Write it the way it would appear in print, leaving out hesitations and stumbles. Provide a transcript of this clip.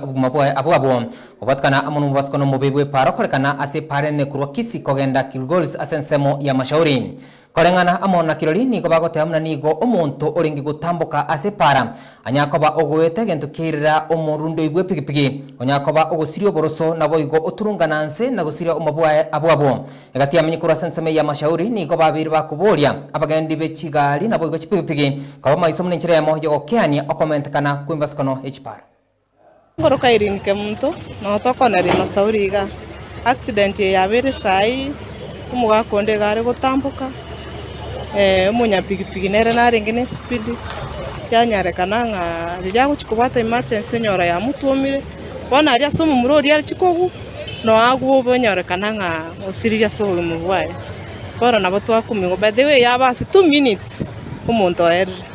obogima bwaye abwo abwo Kobwatekana amo nomobasukano omobe bw'epaara okorekana ase epaara enene korwa Kisii kogenda Kilgoris ase ensemo ya Mashauri. Koreng'ana amo na kirori nigo bagoteba buna nigo omonto orenge gotamboka ase epaara anyare koba ogoeta egento kiairera omorundoi bw'epigipigi, onyare koba ogosiria oboroso naboigo oturungana nse na gosiria omobwae abwo abwo. Egati y'amenyi korwa ase ensemo ya Mashauri nigo babeire bakoboria abagendi be chigari naboigo chipigipigi koba maiso buna enchera eyemo y'ogokeania okomentekana kw'embasukano ye chipaara. Nkoroka Irene Kemunto, nabo tokoneria Masauri iga. Accident eye yabeire saii, omogaka onde iga are gotamboka, omonyapigipigi nere narenge ne espeed, yanyarekana ng'a riria agochia kobwata emergency onyora yamotwomire, bono aria ase omomura oria achia kogwa, noo agwo onyorekana ng'a osiririe ase obogima bwaye. Bono nabo twakumigwa, by the way yaba ase 2 minutes, omonto oerire.